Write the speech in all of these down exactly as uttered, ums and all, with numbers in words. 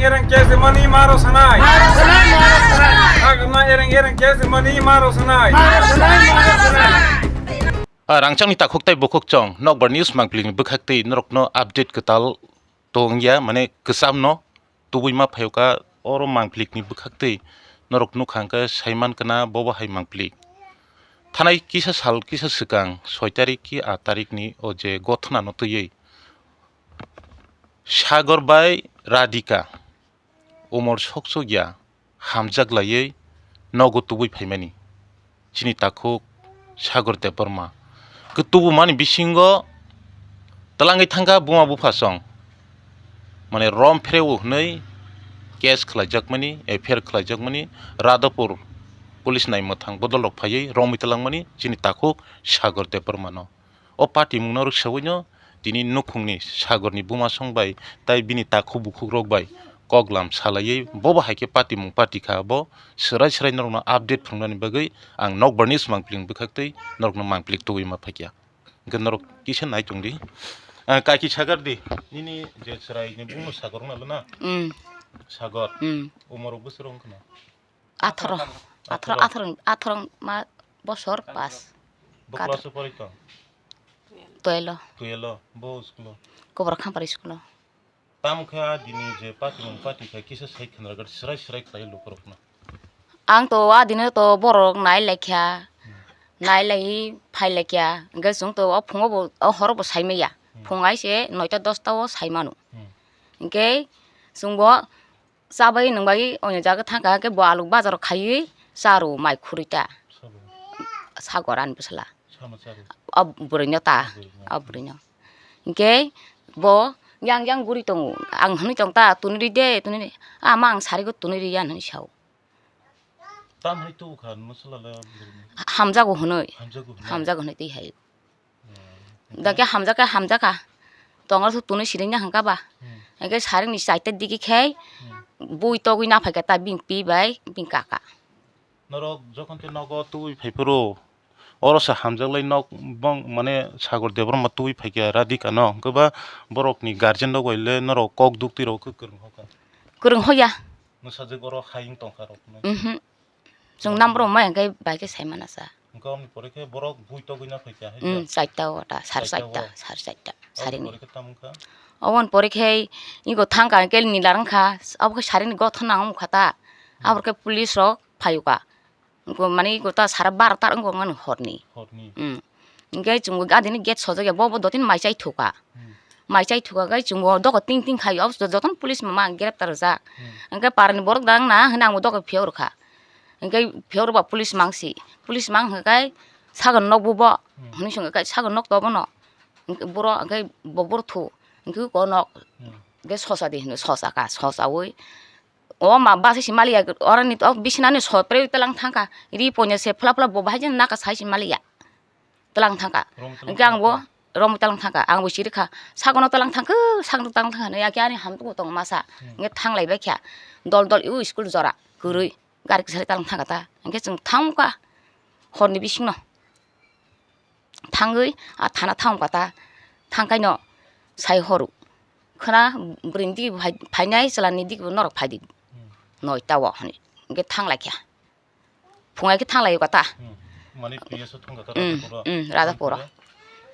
Ereng kes mani maro sanai. Maro sanai, maro sanai. Agama ereng ereng kes mani maro sanai. Maro sanai, maro sanai. A rangchakni takhuk tei bukhukchong Nokbar News mangpilini bwkhaktwi norokno update kwtal tongya, mane kwchamno tubui ma phaiyokha. Oro mangpilikni bwkhaktwi norok nukha hwnkhe saimankha na bobo hai mangpilik. Thanai kisa sal kisa swkang soi tarik ki aat tarikni o je gothonano twiwi Sagor bai Radhika umor sokchokya hamjak laiwi nogo tubui phaimani. Chini takhuk Sagor Debbarma. Khe tubumani bisingo twlangwi thangkha buma buphasong. Mane rom phereo hwnwi case khlaijakmani, F I R khlaijakmani, Radhapur police nai mwthang bodol rok phaiwi romwi twlangmani chini takhuk Sagor Debbarmano. O patimungno rwksaui no tini nukhungni Sagorni bumasong bai tai bini takhuk bukhukrok bai koklam salaiwi bobo hai khe patimung pati kha bo. Swrai swrai norokno update phunuknani bagwi ang Nokbar News mangpiling bwkhaktwi norokno mangpilik tubui ma phaikha. Hwnkhe norok kisa nai tongdi. Ah, kaiki sagar di. Nini je chwraini bumo Sagor wngna luna? Mm. Sagor. Mm. Umorok bwswk wngkha na? Atharo. Atharo, atharo. Atharo, atharo ma bosor pas. Bo class o pori tong? Twelve o. Twelve o. Bo school o? Kobra Khampari school o. Tamo khe a dini je patimung pati khe kisa sai khenarwgwi swrai swrai khlai lukurokno. Ang to a dino to borok nai laikha. Hmm. Nai lai phai laikha. Hwnkhe chwng to o phungo bo, o horo bo sai maya. Hmm. Phung hai se noita dosta o sai mano. Hmm. Hwnkhe chwng bo chabai nwng bai oini jaga thangkha, hwnkhe bo aluk bazar o khaiwi cha rw mai khurui ta. Sabo. Sagor ani bwsla. Sama cha rw. O bwrwi no ta. Bwrwi no. O bwrwi no. Hwnkhe bo yang yang guri tongo. Ang hwnwi tong ta, tuni ri de, tuni ri. Ama ang sarigo tuni ri ya hwnwi sao. Tam hai tu khan masala la bwrwi no. Hamjago hwnwi. Hamjago hwnwi. Hamjago hwnwi twi hai. Dakhe hamjakha, hamjakha. Tongo se tuni siring ya hwnkha ba. Hmm. Hwnkhe saringni chaita digi khe Hmm. bui togwi na phaikha ta bini pi bai bini kaka. Norok jokhon te nogo tubui phai phuru, oro se hamjaklai nok bong mane Sagor Debbarma tubui phaikha Radhika no, hwnkhe ba borokni guardian rok bai le norok kok dukti rok khe kwrwng hokha. Kwrwng hoya. Mwsajwk oro hai wng tongkha rok no. Mhm. Chwng number rok mai hwnkhe bai khe sai mana sa. Hwnkhe aboni pore khe borok bui togwi na phaikha hai Mm, da? Chaita o ta, sar Chaita chaita, o? Sar chaita, Aboni sarini. Pore khe tamo wngkha? Aboni pore khe ego thangkha hwnkhe nila wngkha, abo khe sarini gothon nang wngkha ta. Hmm. Abor khe police rok phaiuka. Go mani go ta sara barota wngkha mani horni. Horni. Hmm. Hwnkhe chwng adini gate sojak ya, bo bo dotini mai chai thuka. Hmm. Mai chai thuka khe chwng bo dogo ting ting khai, o jotono police mama greptar rijak. Hmm. Hwnkhe parani borok dang na hwnwi ang bo dogo phiyok rwkha. Hwnkhe phiyok rwba police mangsi. Police mang hwnkhe sagon nok bo bo. Hmm. Hwnwi swngkha khe sagon nok to bono. Hwnkhe boro hwnkhe bo boro thu. Hwnkhe ko nok. Hmm. Hwnkhe sosa di hwnwi sosa ka, sosa wi. O ma bus si maliya, oroni to bisinani sopre telang thangka, ri ponya se phla phla bo bahai jeng naka sai si maliya. Telang thangka. Rom telang Hwnkhe ang bo thangka. Rom telang thangka, ang bo siri kha, sagono telang thangka, sagono telang thangka, ya khe ani ham tu tong masa, Hmm. nge thanglai bai kha, dol dol u school jora, kwrwi, gari kwsari telang thangka ta, hwnkhe chwng thangka, horni bisingno. Thangwi a thana thang kha ta, thangkaino sai horo. Khwna bwrwini digi bo phai-, phainai, chwlani digi bo norok phaidi. Hmm. Noita o hwnwi. Hwnkhe thang lai kha. Phungai khe thang lai kha ta. Hmm. Mani P S o thang kha ta Hmm, Radhapura. Hmm, Radhapura. Thang kha.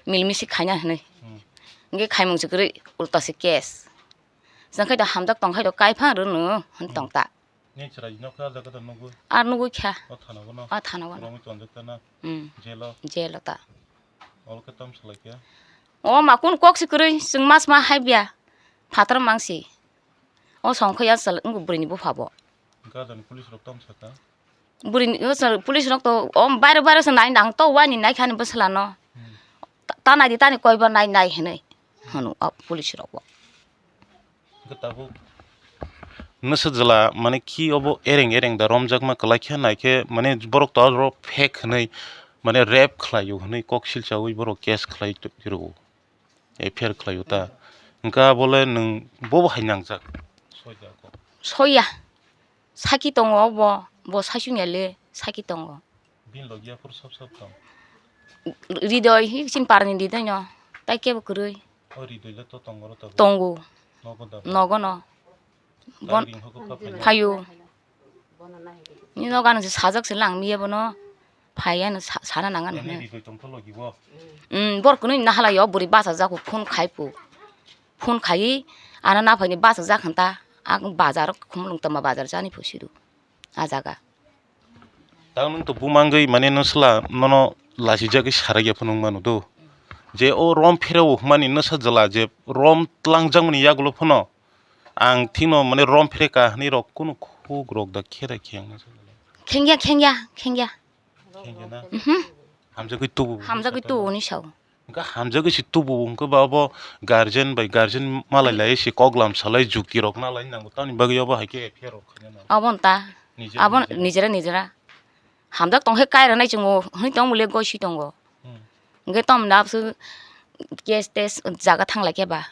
Milmisi khaina hwnwi. Hmm. Hwnkhe khaimung se kwrwi ulta se case. Chwng khai da hamjak tong khai do kaiphang rwno hwn Hmm. tong ta. Ni chwrai no kha jaga da nugwi? Ar nugwi kha. O thana bono? O thana bono. Romwi tonjak ta na? Hmm. Jail o? Jail o ta. Oro khe tam salai khe? O ma kun kok si kwrwi, chwng mas ma hai biya. Phatar mang si. O song khe ya sal wng bwrwi ni bupha bo. Gadani police rok tam saka? Bwrwi ni, o sal police rok to o bairo bairo se nai nang to wani nai khani bwsla no. Hmm. Ta, ta nai di tani koi ba nai nai hinwi. Hwno o police rok bo. Hwnkhe tabuk nwswk jwla, mane, khi obo ereng ereng da romjakma kwlai khe, nai khe, mane, borok to aro fake hwnwi, mane, rape khlaio hwnwi kok silchaui borok case khlai rwo, F I R khlaio ta. Hwnkhe abole nwng bobo hai nangjak? Soya. Saki tongo obo, bo saichung ya le, saki tongo. Bini logi aphuru sop sop tong? Ridoi, hi, chini parni ridoi no. Tai kebo kwrwi. O ridoi le to tongo ro tabuk? Tongo. Nogo da? Nogo no. Bon, phaio. Ni nogo ano se sajak se lang miya bono. Phai ano sa-, sana nang ano. Emni ri tong tholo gibo. Hmm, bor kunu nahala yo buri basa jaku phone khai pu. Phone khai ano na phai ni basa jak hanta. Ang bazar khumulung tama bazar jani phu sidu. A jaga. Tang nung to bumangwi mane nwsla nono lachijagwi sarakya phano wngmano do. Je o rom phereo hwnmani nwsa jwla je rom tlangjakmani yagulo phano ang thikno mane rom phereka hwnwi rok kunu khuk rok da khe da khe ang. Khengya, khengya, khengya. Khengya na? Mhm. Hamjagwi tubu. Hamjagwi tubu ni sao. Hwnkhe hamjagwi se tubu, hwnkhe ba obo guardian bai guardian malai lai se kok lam salai jukti rok nalai nango, tamni bagwi obo hai khe F I R rok khaina nango. Abo nta. Nijera abo nijera. Nijera nijera. Hamjak tong khe kaira nai chungo, hwnwi tong mole goi si tongo. Hmm. Hwnkhe tom da bwswk case tes jaga thang lai khe ba.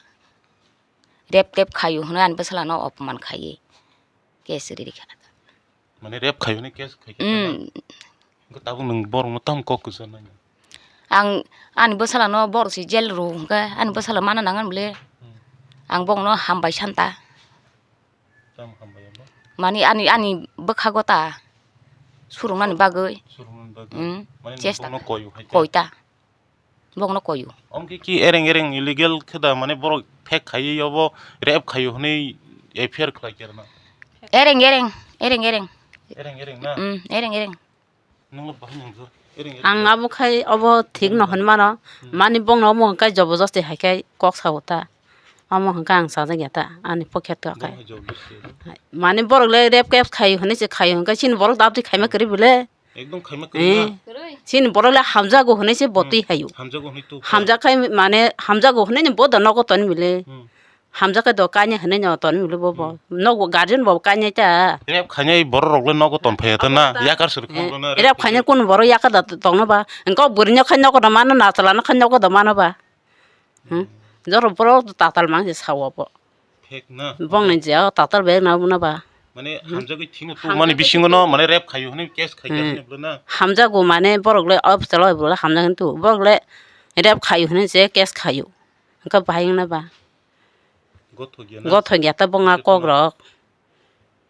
Rep tep khaio hwnwi ani bwsala no opman khaiwi case riri kha. Mane rep khaio hwnwi case khai khe. Hmm. Hwnkhe tabuk nwng borokno tamo kok kwcharnai? Ang ani bwsalano borok se jail rw hwnkhe ani bwsala mana nang ani bwle. Hmm. Ang bokno hambai san ta. Tamo hambai abo? Mani ani, ani bwkhago ta surungnani bagwi. Surungnani bagwi? Hmm. Mane chesta. Bokno koyo hai ta? Koi ta. Bokno koyo. Omkhe ki ereng ereng illegal khe da mane borok fake khaiwi obo rep khaio hwnwi F I R khlai khe rwna? Ereng ereng, ereng ereng. Ereng ereng na? Hmm, ereng ereng. Nunglo bahai nangkha. Ang abo khai obo thik no hwn mano. Hmm. Mani bongno omo hwnkhai jobojosti hai khai kok sao ta. Omo hwnkhai ang chajak ya ta, ani pocket o khai. Bongno jobojosti. Mani borok le rep kep khai hwnwi se khai hwnkhai chini borok dapdi khaima kwrwi bwle. Ekdom khaima kwrwi na. Eh. Chini borok le hamjago hwnwi se bo twi hayo. Hamjago hwnwi tu. Hamjak khai mane hamjago hwnwi ni bo da nogo toni bwle. Hmm. Hamjak khe do kanya hinui no ton mili bo bo. Hmm. Nogo guardian bo kanya ta. Rep khainai borok rok le nogo ton phai ta na. Abo ta. Yakar suri kham rok na rep khainai kun borok yakar da tong no ba. Engko bwrwi no khai nogo da mano na chwla no khai nogo da mano ba. Hmm? Joro borok tatal mang je sao bo. Phek na. Bong ni je tatal be na bo na ba. Mane hamjagwi thino tu mani bisingo no mane rep khayo hinui case khai ta hinui bwle na. Hamjago mane borok le ob chwla bo le hamjak hintu borok le rep khayo hinui je case khayo. Engko bahai wng na ba. Gothok ya na? Gothok ya ta bongni kok rok.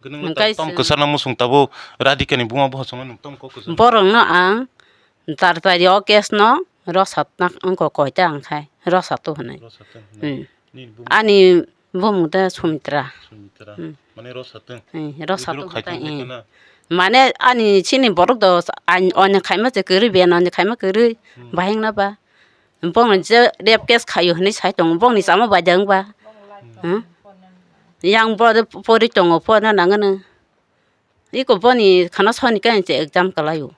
Hwnkhe nwng tam kwchar na muchung tabuk Radhika ni buma boha chwngno nwng tam kok kwchar. Borok no ang tar tari o case no rosatna wngkha koita ang khai rosato hwnwi. Rosatwng hwnwi. Hmm. Nini buma? Ani bumung ta Sumitra. Sumitra. Hmm. Mane rosatwng. Hmm, rosatwng. Withdraw khai tong khai khwna? Mane ani chini borok do ani khaima se kwrwi be ani khaima kwrwi. Hmm. Bahai wng na ba. Bongni je rape case khaio hinui sai tongo, bongni chama bai da wngba? Hmm? Yang bo de pori tongo, porna nangano. Iko boni khana soni khe se exam kwlaio.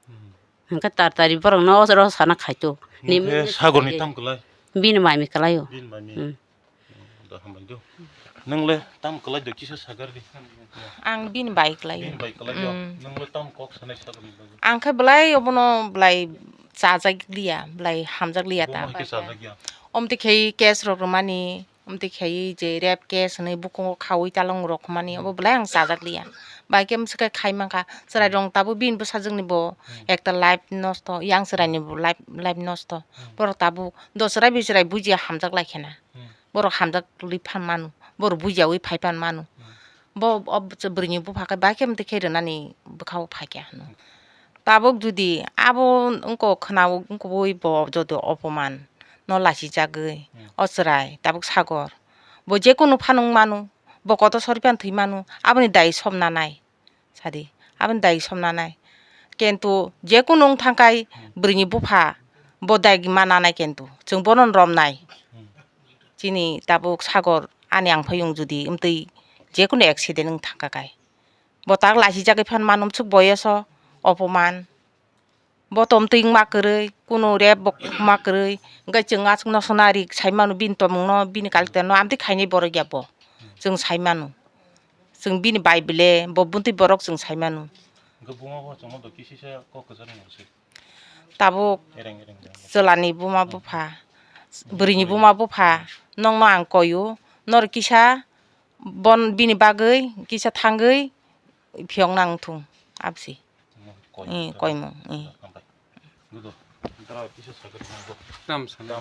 Hmm. Hwnkhe tar tari borokno oro sana khaito. Hwnkhe sagorni tam kwlai? Bini mami kwlaio. Bini mami. Hmm. Da hambai do. Nwng le tam kwlai do kisa sagar di. Ang bini bai kwlai. Bini bai kwlai do. Mm. Nwng le tam kok sanai sagor ni bagwi? Ang khe belai obono belai chajak liya, belai hamjak liya ta. Bo hai khe chajak ya? Omtwi khe case rok rwmani, omtwi khe je rape case hinui bukungo khaui talong rok mani, obo belai ang chajak liya. Bai khe mwswk khe khai mankha, chwrai rok tabuk bini bwsajwk ni bo ekta life nosto, yang chwrai ni bo life, life nosto. Hmm. Borok tabuk do chwrai bi chwrai bujiya hamjak lai khe na. Hmm. Borok hamjak rwui phan manu, borok bujiyaui phai phan manu. Hmm. Bo, o bwrwini bupha khe bai khe mtwi khe rwnani bwkha o phai khe hwno. Tabuk jodi abo wngkok khwnaui wngkubui bo jodi opoman no lachijagwi, hmm, o chwrai tabuk sagor. Bo jekunu phano wng manu, bo kotor sori phano thwi manu, aboni dai somna nai. Sadi, aboni dai somna nai. Kintu jekunu wng thangkhai, hmm, bwrwini bupha, bo dai ma nanai kintu. Chwng bono romnai. Hmm. Chini tabuk sagor ani ang phai wng jodi, wmtwi jekunu accident wng thangkha kai. Bo tak lachijagwi phan mano, mwswk boyoso, opoman. Bo to wmtwi wngma kwrwi, kunu rape bo wngma kwrwi. Hwnkhe chwng aswkno sona ri sai mano, bini tongmungno, bini character no amtwi khainai borok ya bo. Chwng sai mano. Chwng bini bai bile, bo buntwi borok chwng sai mano. Hwnkhe buma bo chwngno do kisisa kok kwchar ni se. Tabuk ereng, ereng, ereng. Chwlani buma bupha, bwrwini buma bupha, nokno ang koio, nor kisa bon bini bagwi kisa thangwi phiyok nang thung, absi. Koimung, eh. Hambai. Gudo. Tam sana.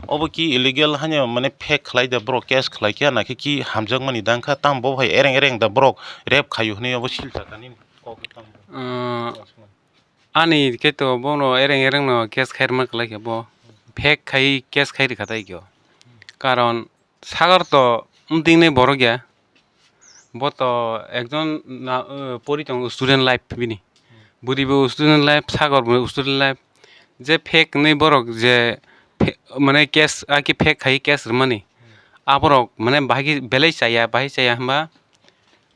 Obo ki illegal hanya mane fake khlai da borok case khlai khe na khe ki hamjakmani dang kha tam bo hai ereng ereng da borok rape khaio hwnwi obo silsa tani kok tam. Ah, ani khe to bono ereng ereng no case khairma khlai khe bo fake khai case khai rikha tai kyo. Karon Sagar to wngtingnai borok ya. Bo to ekjon na, eh, pori tongo student life bini. Bwrwi bo student life, Sagar bo student life. Je fake ni borok je fe-, mane case, aki fake khai case rwmani. Aborok mane bahai belai chaya, bahai chaya hwnba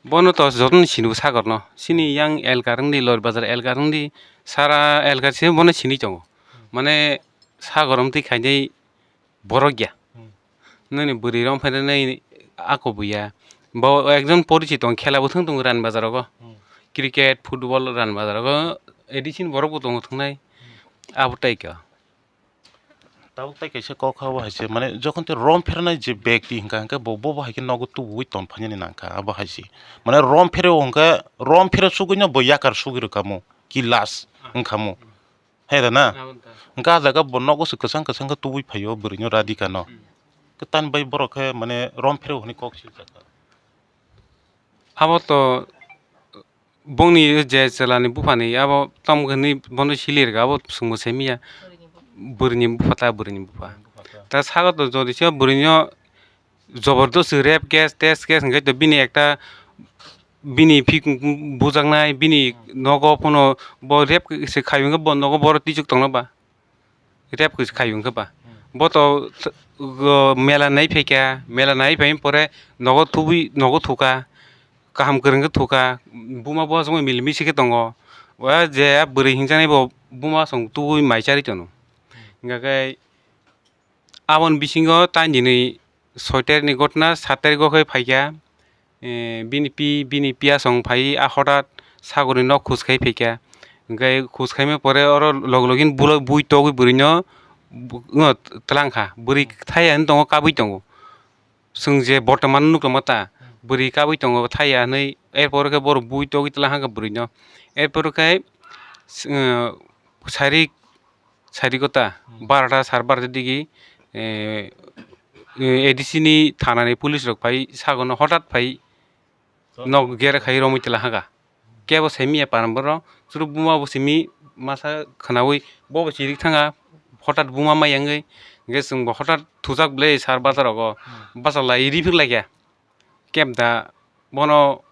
bono to jotono sini bo Sagar no. Sini yang elkar wngdi, Lori Bazar elkar wngdi, sara elkar sini bono sini tongo. Mane Sagar wngtwi khainai borok ya. Hmm. Nini bwrwi rok phai nai ako buya. Bo ekjon porichi tong khela bo thung tongo Rani Bazar rogo. Hmm. Cricket, football Rani Bazar rogo. Addition borok bo tongo thungnai. Hmm. Abo tai kha. Tabuk tai kaisa kok ha bo hai se, mane, jokhon te rom phernai je bekti hinka hinka bo, bo, bo hai khe nogo tubui ton phainani nangkha, abo hai se. Mane, rom phere o hinka, rom phere sugui no bo yakar sugui rwkha mo, ki last wngkha mo. Hai da na? Abo da. Hingke ah jaga bo nogo se kwchang kwchang khe tubui phaio bwrwino Radhika no. Hmm. Kwtal bai borok khe mane rom phereo hwnwi kok siljak kha. Abo to bongni je chwla ni bupha ni abo tamo hwnwi bono sili rwkha abo chwngbo simi ya. Bwrwini bupha ta bwrwini bupha. Bupha ta. Ta sago to jodi se bwrwino Jobordostwi rape case, test case hwnkhe to bini ekta bini phik bujaknai, bini nogo phano bo rape se khai hwnkhe bo nogo borok twichuk tongno ba? Rape se khai hwnkhe ba? Bo to, go, mela nai phaikha, mela nai phai pore nogo thubui, nogo thuka, kaham kwrwng khe thuka, buma bo aswk mili misi khe tongo. O je bwrwi hingjaknai bo buma aswk tubui mai charwi tono. Hingkha khe Aboni bisingo taini ni soi tarikni gotna, sat tariko khe phaikha, eh, bini pi, bini piyasong phai a hotat sagorni nok khus khai phaikha. Hwnkhe khus khaima pore oro log login bulo bui togwi bwrwino bu-, no twlang kha. Bwrwi thaiya hinwi tongo, kabui tongo. Chwng je bortoman nukla mata, bwrwi kabui tongo thaiya hinwi, erpor khe borok bui togwi twlang kha bwrwino. Erpor khe, s-, eh, sari Sari kota, hmm, barota, sar barota digi, eh, eh, A D C ni thana ni police rok phai sago no hotat phai nok gera khai romwi tila haga. Kebo simi ya paran borok, chwrwk buma bo simi masa khwnawi bo bo chirik thanga, hotat buma mai yangwi, hwnkhe chwng bo hotat thujak ble sar bata rogo, hmm, bachalai riphiklaikha. Kebda bono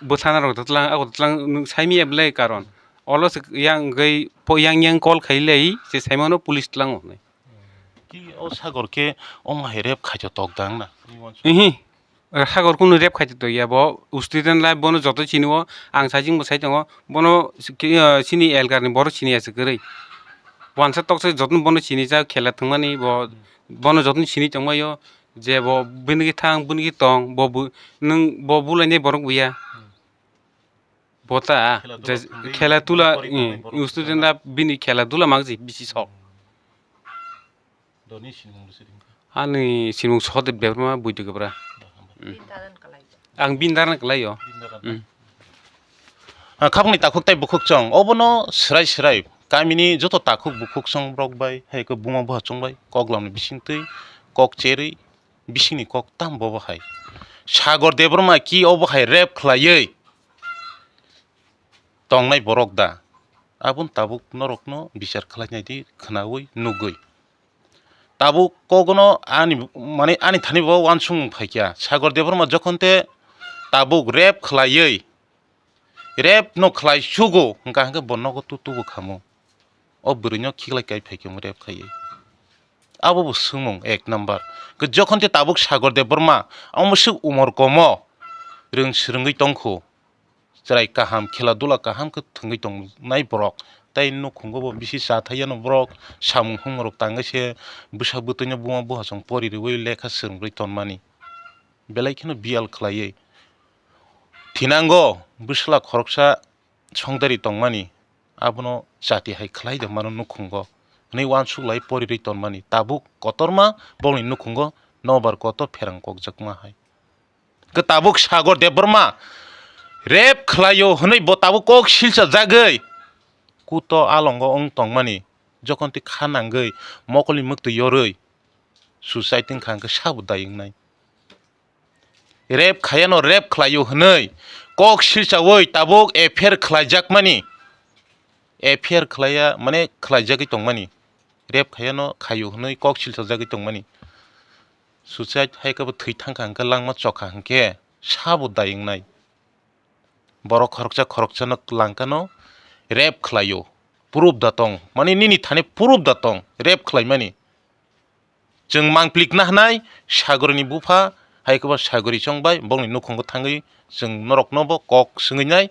bwsana rok twtlang, ako twtlang nwng saimanya belai karon. Olo se yang wngwi po yang yang call khai lai se saimano police twlango hinwi. Ki o Sagor khe omo hai rape khaito tok dang na? Ihi. Sagor kunu rape khaito tok ya, bo student life bono joto sini o, ang sajing bo sai tongo, bono ki, ah, sini elgar ni borok sini ya se kwrwi. Wansa tok se joto bono sini jak khela thwngmani bo, bono joto sini tongmai o. Je bo bini khe thang, bini khe tong, bo bu-, nwng bo bulainai borok buya. Hmm. Bo ta, khela je dula thangwi khela tula, pori tongnai, hmm, borok student da bini khela dula mang si bisi sok. Hmm. Doni sinimung rwsi ringkha. Ani sinimung Sohodev Debbarma, Buidugabra. Ba, hambai. Hmm. Bini daran kalai. Ang bini daran kalai o. Bini daran. Hmm. Ah, khapangni takhuk tei bukhuk chwng. Obono swrai swrai kamini joto takhuk bukhuk chwng borok bai, hai khe buma buha chwng bai, kok lamni bisingtwi, kok cherwi, bisingni kok tam bobo hai. Sagor Debbarma ki obo hai rape khlaiwi tongnai borok da? Aboni tabuk norokno bichar khlainai di khwnawi nugwi. Tabuk kogono ani, mane ani thani bo uansukmung phaikha. Sagor Debbarma jokhon te tabuk rape khlaiwi, rape no khlai sugo, hwnkha hwnkhe bo nogo tu tubu khamu. O bwrwino khiklai kai phaikhe omo rape khaiwi. Abo bo swngmung ek number. Khe jokhon te tabuk Sagor Debbarma, omo swk umor komo, rwng swrwngwi tongkhu. Chwrai kaham, khela dula kaham khe thwngwi tongnai borok. Tei nukhungo bo bisi cha thaiya no borok, samung humung rok tangwi se bwsa bwtwi no buma buha chwng pori rwui lekha swrwngwi tonmani. Belai kheno biyal khlaiwi thinango bwsla khoroksa songdari tongmani, abono chati hai khlai de mano nukhungo hwnwi uansuk lai pori rwi tonmani. Tabuk kotorma bongni nukhungo nobar kotor pherang kokjakma hai. Khe tabuk Sagor Debbarma rape khlaio hwnwi bo tabuk kok silsa jagwi Puto alongo wng tongmani, jokhon twi kha nangwi mokolni mwktwi yorwi suicide wngkha hwnkhe sabo dai wngnai. Rape khaiya no rape khlaio hwnwi kok silchaui tabuk F I R khlaijakmani, F I R khlaiya mane khlaijagwi tongmani, rape khaiya no khaio hwnwi kok silchajagwi tongmani. Suicide hai khe bo thwi thangkha hwnkhe langma chokha hwnkhe sabo dai wngnai. Borok khoroksa khoroksano langkano rape khlaio, proof da tong, mani nini thani proof da tong rape khlaimani. Chwng mangplikna hwnai Sagorni bupha, hai khe bo Sagori chongbai, bongni nukhungo thangwi chwng norokno bo kok swngwi nai.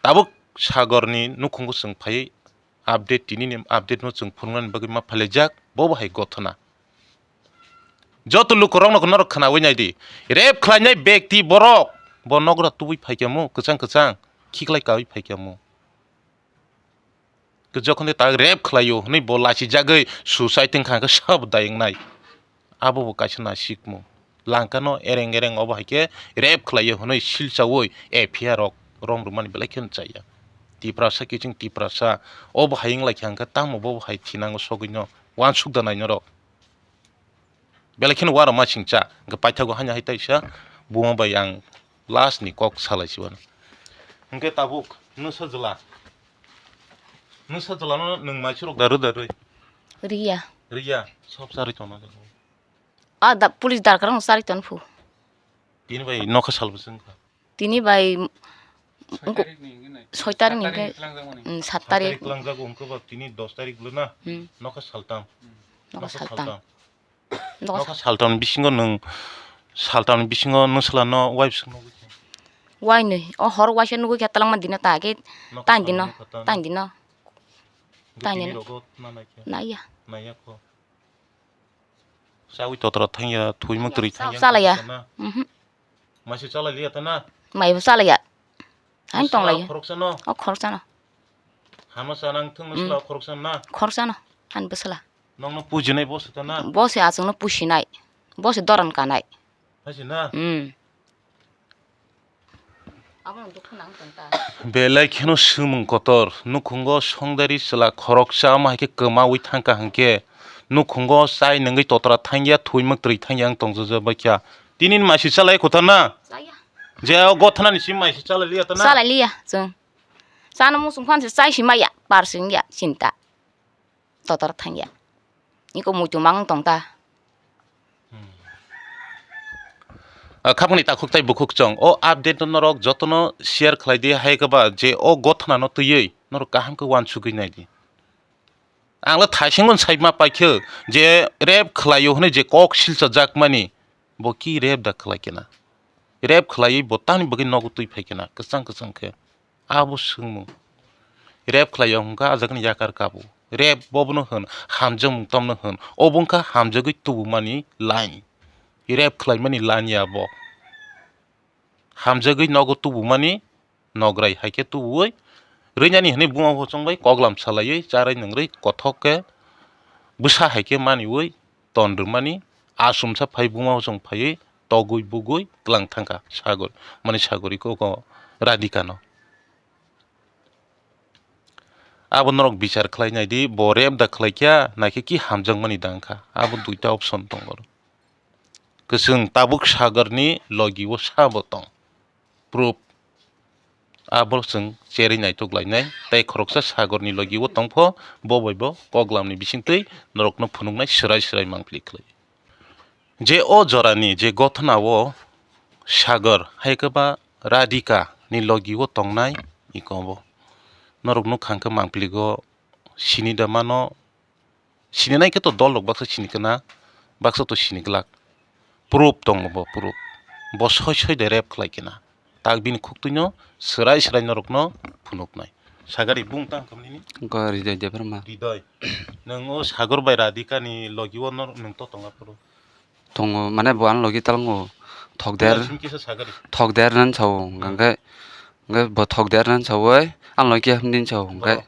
Tabuk Sagorni nukhungo chwng phaiwi update, tinini update no chwng phunuknani bagwi ma phailaijak, bo bo hai gothona. Joto lukurokno norok khwnawi naidi, rape khlainai bekti borok, bo nogra tubui phaikhamu, kwchang kwchang khiklai kawi phaikhamu. Jokhon de tak rape khlaio hwnwi bo lachijagwi suicide wngkha hwnkhe sabo dai wngnai. Abo bo kaisa nasikmung. Langkano ereng ereng obo hai khe rape khlaio hwnwi silchaui F I R rok rom rwmani belai kheno chaya. Tiprasa kiching Tiprasa obo hai wnglaikha hwnkhe tamo bobo hai thinango sogwino uansuk da nai norok. Belai kheno uarok ma singcha hwnkhe paithago haino hai taisa buma bai ang last ni kok salai si uanw. Hwnkhe tabuk nwsa jwla, nwsa jwlano nwng mai chwrwk da rw da rwi? Riya. Riya, sob charwi tongna. A da police darkar no charwi tong phu. Tini bai nokha salbo chwngkha. Tini bai soi tarik ni hwnkhe, mm, sat tarik. Sat tarik twlangjago hwnkhe ba tini dos tarik bwlwi na? Hmm. Nokha saltam. Nokha saltam. Nokha saltam bisingo nwng, saltam bisingo nwsla no wai bwswk nugwi kha? Wai nwi. O hor waisa nugwi kha twlangma dino ta khe. Nokha tang dino, salnwi kha tang. Tang dino. Hwnkhe tang dino. T V rogo nanai khe? Naiya. Naiya kho. Chawi totra thangya, thwi mwktwrwi thangya. Chalaiya. Wngkha na? Mhm. Maisa chalai liya ta na? Maibo chalaiya. Ani tonglaiya. Khoroksano? O khoroksano. Hama chanang thwngno sla khoroksano na? Khoroksano. Ani bwsla. Nokno pujinai bo se ta na? Bo se achukno pusinai. Bo se doran kanai. Hai se na? Hmm. Belai kheno swngmung kotor, nukhungo songdari chwla khoroksa, omo hai khe kwmaui thangkha hwnkhe, nukhungo chai nungwi totra thangya, thwi mwktwrwi thangya wng tongjajabaikha. Tini ni maisi chalai kho ta na? Chaya. Je o gothanani simi maisi chalai liya ta na? Chalai liya chwng. Chana muchung phan se chai si maya, par se wngya chinta. Totor thangya. Iko muitu mang tong ta. Hmm. Ah, khapangni takhuk tai bukhuk chong. O update no norok jotono share khlai di, hai khe ba je o gothana no twiwi norok kaham khe uansugwi nai di. Ang le thaisingo sai ma paikhe je rape khlaio hwnwi je kok silchajak mani, bo ki rape da khlai kena? Rape khlaiwi bo tamni bagwi nogo twi phai kena kwchang kwchang khe? Abo swngmung. Rape khlai ya hwnkha, ah jagani yakar kabo. Rape bobono hwn, hamjakmung tamno hwn. Obo wngkha hamjagwi tubumani line. Rape khlaimani line ya bo. Hamjagwi nogo tubumani nograi hai khe tubuwi rwinani hwnwi buma bo chwngbai koklam salaiwi charai nwngrwi kothok khe bwsa hai khe maniwi ton rwmani, achomsa phai buma bo chwng phaiwi togwi bugwi tlang thangkha Sagor, mani Sagori kok o Radhika no. Abo norok bichar khlai nai di, bo rape da khlai kha, naikhe ki hamjakmani da wngkha. Abo duita option tongo. Kwchwng tabuk Sagorni logi o sabo tong. Proof. Abo chwng cherwi naitok lainai. Tei khoroksa Sagorni logi o tongpho, bo bai bo koklamni bisingtwi norokno phunuknai swrai swrai mangpili khlai. Je o jorani je gothana o Sagor hai khe ba Radhika ni logi o tongnai iko bo. Norok nukha hwnkhe mangpili go sini da mano, sini nai khe to dol rok baksa sini khe na, baksa to sini glak. Proof tongo bo, proof. Bo soi soi de rape khlai khe na. Tak bini khuktwino swrai swrai norokno phunuknai. Sagari bung tang kamnini? Hwnkhe Hridoy Debbarma. Hridoy. Nwng o Sagor bai Radhika ni logi o nor-, nwng to tongo aphuru? Tongo, mane bo ani logi talango thokder, Simi kisa Sagari. Thokder nan sao, Hmm. hwnkhe, hwnkhe bo thokder nan saui ani logi hamdin sao, hwnkhe Boro?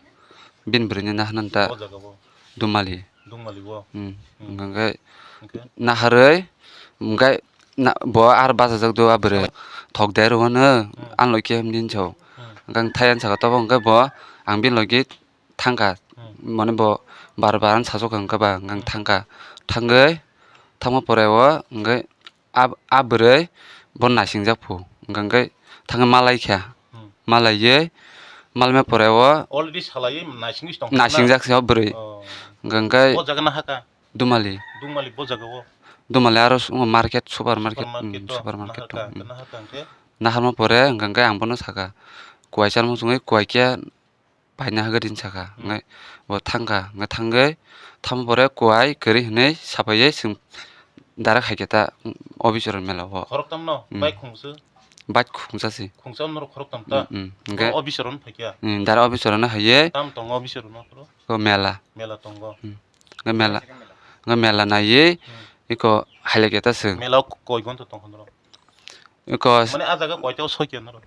Bini bwrwini nahana ta O jaga o? Dumali. Dumali o? Hmm. Hmm. Hwnkhe Hwnkhe? Naharwi, hwnkhe na-, bo ar bachajak do a bwrwi. Thokder wano, Hmm. ani logi hamdin sao. Hmm. Hwnkhe ang thaiyan saka tobo, hwnkhe bo ang bini logi thangkha. Hmm. Mane bo bar bar ang sasok kha, hwnkhe ba hwnkhe ang Hmm. thangkha. Thangwi, thangma pore o hwnkhe a, a bwrwi bo naisingjak phu. Hwnkhe thangwi malaikha. Hmm. Malaiwi, malma pore o Already salaiwi naisingwi tong nasingjak se o bwrwi. Oh. Hwnkhe Bo jaga na haka? Dumali. Dumali bo jaga o? Dumali aro s-, market, supermarket, Supermarket mm, to, supermarket to, nahaka, mm. Nahaka hwnkhe? Naharma pore hwnkhe ang bono saka, kuai charmung chungwi kuai khe paina hwgwi din saka. Hmm. Hwnkhe bo thangkha, hwnkhe thangwi thangma pore kuai kwrwi hwnwi sapaiwi chwng direct haikhe ta, mm, office rok mela o. Khoroktham no? Hmm. Bike khungsu? Bike khungsa si. Khungsa norok khoroktham ta? Hmm, hmm. Hwnkhe Office rok no phaikha? Hmm, direct office rok no haiwi. Tam tongo office rok no phuru? Ko mela. Mela tongo. Hmm. Nga mela, nga mela naiwi Hmm. iko hailekhe ta chwng. Mela o koi gonta tongkha norok? Iko s- Mane a jaga koita o sokya norok?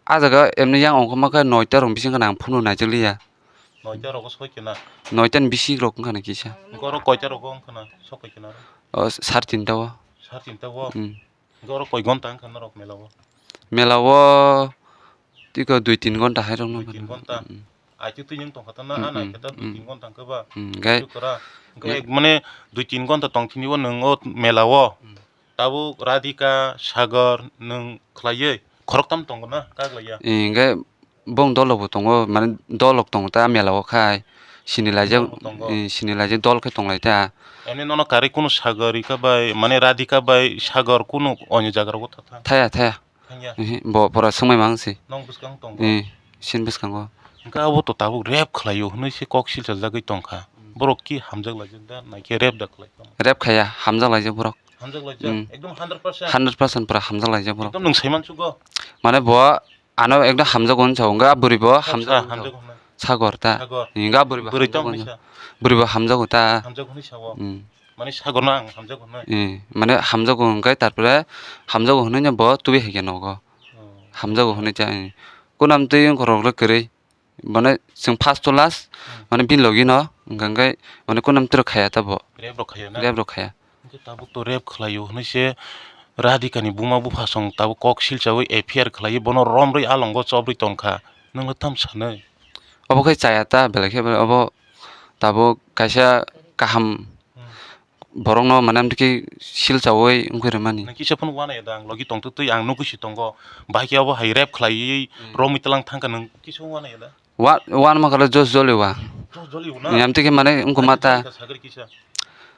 A jaga emni yang ongkhorma khe noita rok bisingo nang phunu naijakliya. Noita rogo sokya na? Noita ni bisik rok wngkha na kisa. Hwnkhe oro koita rogo wngkha na? Sokoi khe na oro? O, sar tinta o. Sar tinta o? Hmm. Hwnkhe oro koi gonta wngkha norok mela o? Mela o tiko dui tin gonta hai rok Dui tin gonta? Hmm. Aitwi twi nwng tongkha ta na, Hmm, a hmm, naikhe ta dui hmm. tin gonta hwnkhe ba. Hmm, hwnkhe Twi kwra. Hwnkhe Hmm. ek mane dui tin gonta tongthini o nwng o mela o. Hmm. Tabuk Radhika, Sagar nwng khlaiwi khoroktham tongo na, kaglaiya? Eh, hwnkhe bong dolok bo tongo, mane dolok tongo ta mela o khai. Sini laijak, Dolok tongo. Eh, sini laijak dol khe tonglai ta. Emni nono karwi kunu Sagar rika bai, mane Radhika bai Sagar kunu onyo jaga rogo ta thang? Thaya, thaya. Thangya? Ehe, bo pora swngmai mang si. Nong bwskang tongo? Eh, sin bwskango. Hwnkhe abo to tabuk rape khlaio hwnwi se kok silchajagwi tongkha. Hmm. Borok ki hamjak laijak da, naikhe rape da khlai tong? Rape khaya, hamjak laijak borok. Hamjak laijak? Hmm. Ekdom hundred percent? Hundred percent pura hamjak laijak borok. Ekdom nwng saiman sugo? Mane bo ano ekdam hamjago hwnwi sao, hwnkhe a bwrwi bo Sab hamjago sa hwnwi sao. Hamjago hwnwi. Sagor ta. Sagor. Hwnkhe a bwrwi bo Bwrwi hamjago tong hwnwi hwnwi sao. Sao. Bwrwi bo hamjago ta. Hamjago hwnwi sao. Hmm. Mane sagor no ang hamjago hwnwi. Eh, mane hamjago hwnkhe tarpore hamjago hwnwi no bo tubui hai khe nogo. Oh. Hamjago hwnwi cha, eh. Kunam twi wngkhorok le kwrwi. Mane chwng first to last, Hmm. mane bini logi no, hwnkhe mane kunam twi rok khaya ta bo. Rape rok khaya na? Rape rok khaya. Hwnkhe tabuk to rape khlaio hwnwi se Radhika ni buma bupha song tabuk kok silchaui F I R khlaiwi bono romrwi alongo chobrwi tongkha. Nwng le tam sanwi? Obo khe chaya ta, belai khe belai obo tabuk kaisa kaham Hmm. borok no mane amtwi khe silchaui wngwi rwmani. Nang kisa phano uanai da ang logi tongtwtwi ang nugwi si tongo. Bahai khe obo hai rape khlaiwi Hmm. romwi twlang thangkha nwng kisa uanai da? Wa-, wan ma kala jos joli wa. Jos joli una. Yam tike mane wngkho mata. Sagri kisa.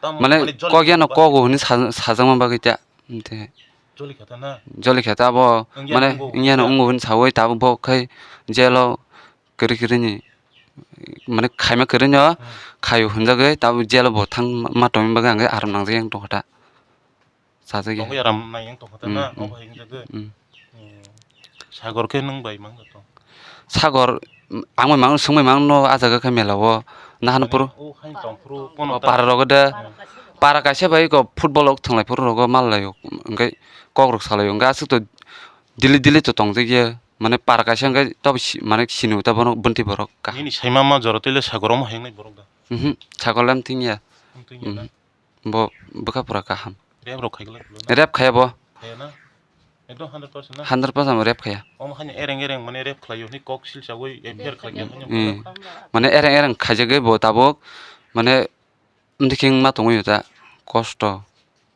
Tam Mane mane joli kok yano ba- kogo hwnwi sa-, sajakma bagwi ta. Te. Joli khata na? Joli khata abo Wngya mane wngbo wngya no wngya. Wngbo hwnwi sawi tabuk bo khai jelo kwrwi kwrwi ni mane khaima kwrwi no Hmm. khaio hwnjagwi tabuk jelo bo thang ma tongma bagwi ang aram nangjak yang tongkha ta. Sajagya. Tongo yaram nai yang tongkha ta na, Hmm, hmm. Obo hai wngjago. Hmm. Hmm. Sagor khe nwng bai mang to? Sagor, ang bai mang, swngbai mang no, ah jaga khe mela o. Nahano Mane puro. O hain tong phuru O para rogo de. Hmm. Para kaisa bai ko football rok thwnglai phuru rogo mal lai o. Hwnkhe kok rok salai o. Hwnkhe aswk to dili dili to tongjak ya. Mane para kaisa hwnkhe to si-, mane sini ta bono bwntwi borok kaham. Nini saima ma jora twi le sagor omo hai wngnai borok da? Mhm. Sagor lam thing ya. Wng thing ya na? Mhm. Bo bwkha pura kaham. Rep rok khai glak. Rep khaya bo. Khaya na? Ekdom hundred percent na? Hundred percent bo rep khaya. Omo haino ereng ereng mane rep khlaio hwnwi kok silchaui F I R khlai khe haino. Hmm. Mane ereng ereng khaijagwi bo tabuk mane amtwi khe wngma tongwi ta kosto.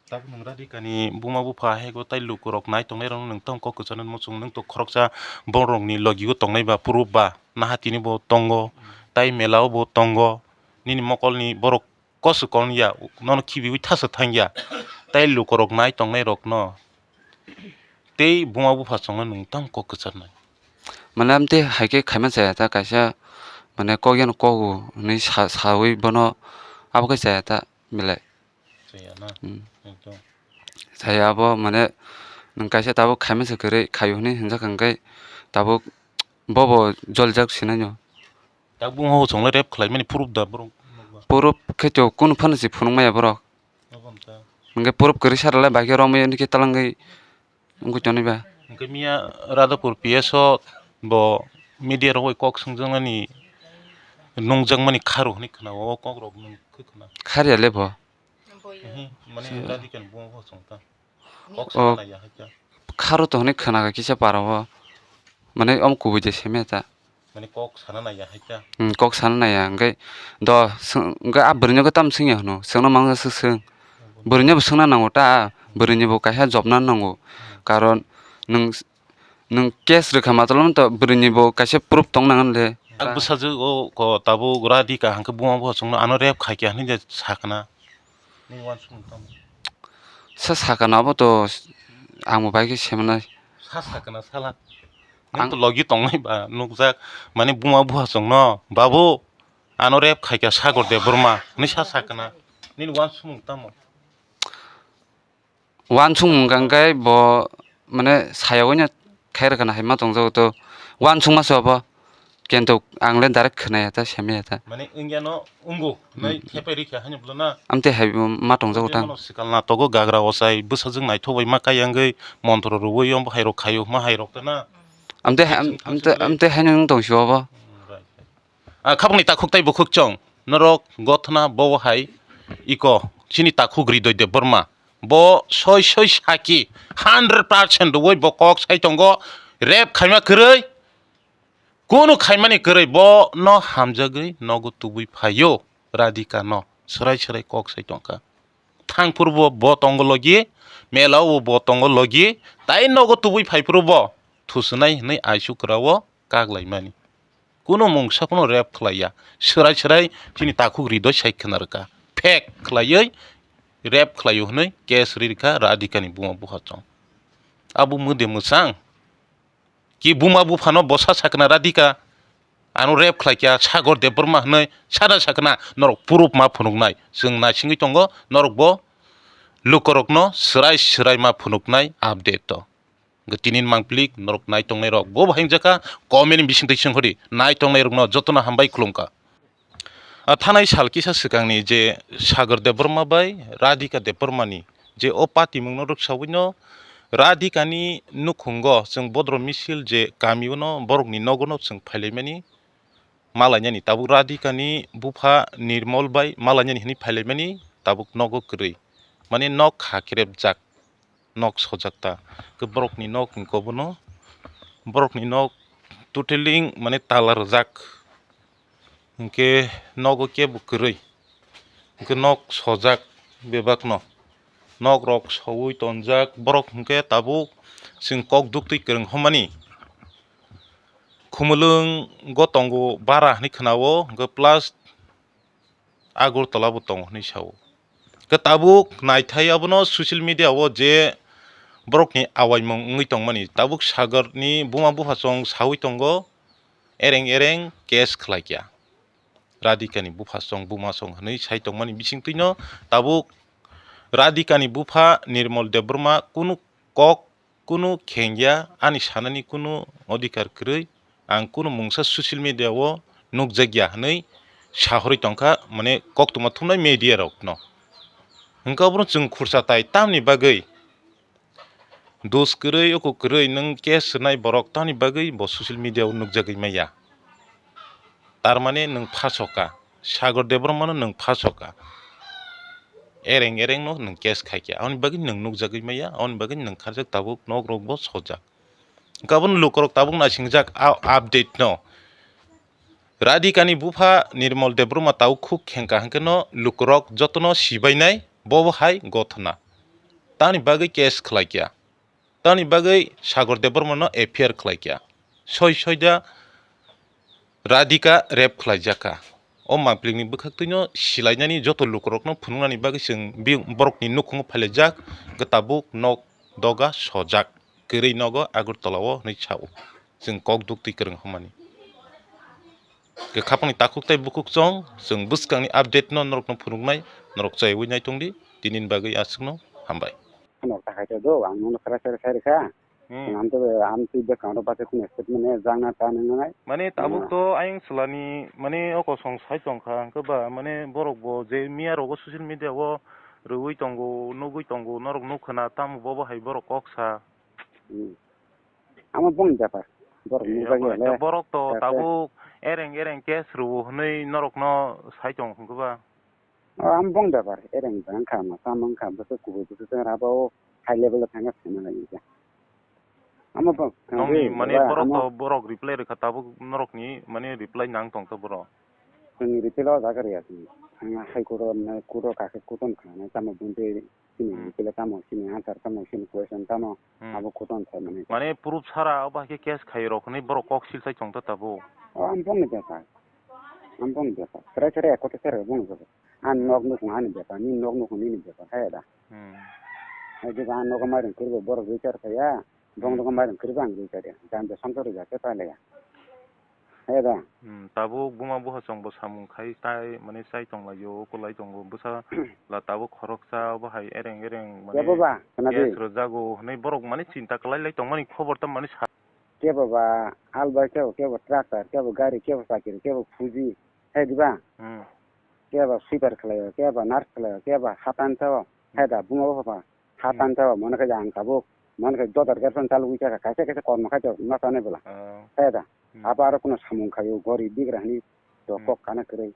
Tabuk nwng Radhika ni buma bupha hai go tai lukurok nai tongnai rok nwng tong kok kwchangma muchung nwng to khoroksa borok ni logi o tongnai ba proof ba naha tini bo tongo tai mela o bo tongo nini mokol ni borok. Koswk kon ya, nono khibiwi thasa thang ya. Tai lukurok nai tongnai rokno tei buma bupha chwngno nwng tamo kok kwcharnai. Mane amtwi hai khe khaima chaya ta kaisa, mane kok yano kogo hwnwi sa-, sawi bono abo khe chaya ta belai. Chaya na? Hmm. Ekdom. Chaya abo mane nwng kaisa tabuk khaima se kwrwi khaio hwnwi hwnjak kha hwnkhe tabuk bobo jolijak sinaino. Tabuk bungkha bo chwngno rep khlaimani proof da borok nukba? Proof khe to kunu phano se phunuk maya borok. Obo wngkha. Hwnkhe proof kwrwi sa rwlai bai khe romwi hwnkhe twlangwi wngwi tonwi ba. Hwnkhe miya Radhapur P S o bo media rok bai kok swngjaknani nungjakmani kharu hwnwi khna o kok rok nung khe khna. Kharya le bo. Mhm, mane Radhika ni buma bo chwng ta. Kok O, sana ya hai khe. Kharo to hwnwi khna kha kisa para o. Mane omo kubui de seme ta. Mane kok sana naiya hai kha. Hmm, kok sana naiya, hwnkhe do swng-, hwnkhe a bwrwino khe tamo swngya hwno, swngna mangsa swk swng. Bwrwino bo swngna nango ta, bwrwini bo kaisa jobna nango. Karon nwng, nwng case rwkha matwlwng to bwrwini bo kaisa proof tong nang le. Ang bwsajwk o ko tabuk Radhika hwnkhe buma bo chwngno ano rape khaikha hinwi sakna. Nini uansukmung tamo? Sa sakana abo to ang bo bai khe semanai. Sa sakana sala. Ang to logi tongnai ba nukjak mane buma buha chwngno, "Babu, ano rape khaikha Sagor Debbarma," hinwi sa sakana. Nini uansukmung tamo? Uansukmung kangkhe bo mane sayogwino khairokana hai ma tongjago to uansukma se obo. Kintu ang le direct khwnaya ta, semaya ta. Mane wngya no wngo, nai thepai rikha haino bwlana. Amte hai ma tongjago ta. Mano sikal na togo gagra osai, bwsajwk naithok bai ma kayangwi montro rwui yombo hairok khaio, ma hairok ta na. Amte, amte, amte haino wng tong si obo. Ah, khapangni takhuk tai bukhuk chwng, norok gothna bo hai iko, chini takhuk Ridoi Debbarma. Bo soi soi saki hundred percent rwui bo kok sai tongo, rape khaima kwrwi, kunu khaimani kwrwi bo no hamjagwi nogo tubui phaio, Radhika no swrai swrai kok sai tongkha. Thangphuru bo, bo tongo logi, mela o bo tongo logi, tai nogo tubui phaiphuru bo thusunai hinwi aisu kwrao kaklaimani. Kunu mungsa kunu rape khlaiya. Swrai swrai chini takhuk Ridoi sai khna rwkha. Fake khlaiwi rape khlaio hwnwi case ri rwkha Radhikani buma buha chwng. Abo mwde mwchang. Ki buma buphano bosa sakna Radhika ano rape khlaikha Sagor Debbarma hwnwi sana sakna norok proof ma phunuknai. Chwng naisingwi tongo norok bo lukorokno swrai swrai ma phunuknai update o. Hwnkhe tini ni mangpili norok nai tongnai rok bo bahai wngjakha, comment ni bising twi song hodi nai tongnai rokno jotono hambai khulumkha. A thanai sal kisa swkangni je Sagar Debbarma bai Radhika Debbarmani je o patimungno rwksaui no Radhikani nukhungo chwng bodro misil je kamio no borokni nogo no chwng phailaimani malainani tabuk Radhikani bupha Nirmol bai malainani hwnwi phailaimani tabuk nogo kwrwi mane nok kha krebjak. Nok sojak ta. Khe borokni nok hwnkhe obono, borokni nok totally mane tala rwjak. Hwnkhe nogo kebo kwrwi. Hwnkhe nok sojak bebakno. Nok rok soui tonjak. Borok hwnkhe tabuk chwng kok duktwi kwrwng hwnmani. Khumulwng go tongo bara hwnwi khwnao. Hwnkhe plus Agartala bo tongo hinwi sao. Khe tabuk naithai abono social media o je borokni awaimung wngwi tongmani, tabuk Sagarni buma buphasong saui tongo, ereng ereng case khlaikha. Radhikani buphasong bumasong hinwi sai tongmani bisingtwino tabuk Radhikani bupha Nirmol Debbarma kunu kok kunu khengya, ani sanani kunu odhikar kwrwi, ang kunu mungsa social media o nukjakya hwnwi sahorwi tongkha, mane koktwma thumnai media rokno. Hwnkhe obono chwng khursa tai tamni bagwi dos kwrwi, oko kwrwi nwng case rwnai borok tamni bagwi bo social media o nukjagwi maya. Tarmane nwng phasoka, Sagar Debbarmano nwng phasoka. Ereng ereng no nwng case khaikha, aboni bagwi nwng nukjagwi maya, aboni bagwi nwng kharjak tabuk nok rok bo sojak. Hwnkhe abono lukurok tabuk naisingjak a update no. Radhikani bupha Nirmol Debbarma tabuk khuk khengkha hwnkhe no lukurok jotono sibainai bobo hai gothona. Tamni bagwi case khlaikha. Tamni bagwi Sagar Debbarmano F I R khlaikha. Soi soida Radhika rape khlaijakha. O mangpilingni bwkhaktwino silainani joto lukurokno phunuknani bagwi chwng bi-, borokni nukhungo phailaijak, hwnkhe tabuk nok doga sojak, kwrwi nogo Agartala o hinwi sao. Chwng kok duktwi kwrwng hwnmani. Khe khapangni takhuk tei bukhuk chwng, chwng bwskangni update no norokno phunuknai, norok chayui naitongdi, tinini bagwi aswkno hambai. Norok ta khai do, ang nono kra kra kha rwkha. Hmm. Ang to, ang twi bwskang rok bachai kheno statement ya, jang na ta nang nai. Mane tabuk to ayang chwlani, mane o kosong sai tong kha, hwnkhe ba, mane borok bo je miya rogo social media o rwui tongo, nugui tongo, norok nuk khna, tamo bobo hai borok kok sa. Hmm. Amo boni bepar. Borok nukjagwi hole. Borok to tabuk ereng ereng case rwo hwnwi norokno sai tong hwnkhe ba? O, amo boni bepar. Ereng wngkha, masa wngkha, bwswk kubui bwswk chwng rabo high level o thangkha saimalaikha. Amo bo, nongni mane borok to, borok reply rwkha, tabuk norokni mane reply nang tongkha borok. Chwngni reply o jaga rwya chwng. Ang hai kuro, nai kuro, kakhe kuton kha, nai tamo bunte chini reply tamo, chini answer tamo, chini question tamo, abo kuton kha mane. Mane proof sara obo hai khe case khai rok hinwi borok kok silsai tongkha tabuk. O, ang bongni bepar. Ang bongni bepar. Chwrai chwrai ekotha chwrai bongni bepar. Ang nok nukung ani bepar, nini nok nukung nini bepar, hai da. Hmm. Hai je ba ang nogo mairum kwrwi bo borok rwi char phaiya, bong nogo mairum kwrwi bo ang rwi char ya. Jang je samsok rwi ja khe pailaiya. Hai da. Hmm, tabuk buma buha chwng bo samung khai tai, mane chai tonglaio, kwlai tongo, bwsa la tabuk khoroksa, bo hai ereng ereng, mane kebo ba, khna di. Gas rwjago, hinwi borok mane chinta kwlai lai tongmani khobor tam mane sa- Kebo ba al bai, kebo, kebo tractor, kebo gari, kebo chakiri, kebo phuji, hai di ba? Hmm. Kebo sweeper khlaio, kebo nurse khlaio, kebo hatan sao, hai da, buma buha pha. Hatan sao, mone khe ang tabuk, mone khe dodar gerson chalugwi chakha, kaisa kaisa kormo khai to ma chanai bwla. Oh. Hai da. Hmm. Abo aro kuno samung khaio, gori bigra hinwi to kok kana kwrwi.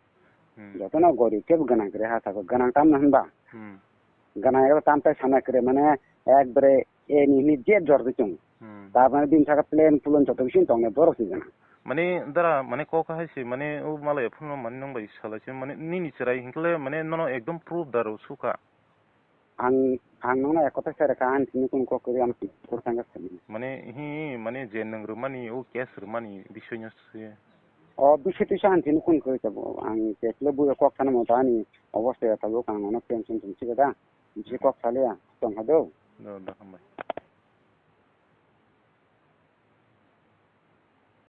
Hmm. Jotono gori kebo gwnang kwrwi ha saka, gwnang tamno hinba? Hmm. Gwnang ebo tam tai sana kwrwi, mane ekbare eni hinwi je jor de chwng. Hmm. Tabane bini saka plan pulon joto bisin tongnai borok se gwnang. Mane dara, mane kok hai se, mane o malai phone mane nang bai salai se, mane nini chwrai hinkle mane nono ekdom proof daro sukha. Ang, ang nokno ekotha se rwkha, ang tini kunu kok kwrwi, ang kok thangkha simi. Mane, hi, mane je nwng rwmani, o case rwmani bisoino se. O bisoi tisa ang tini kunu kwrwi tabuk. Ang case le buyo kok thana mo ta ani obosta ya tabuk, ang ono tension tong chikha da. Bisi kok saliya, tong ha do. Do, do, hambai.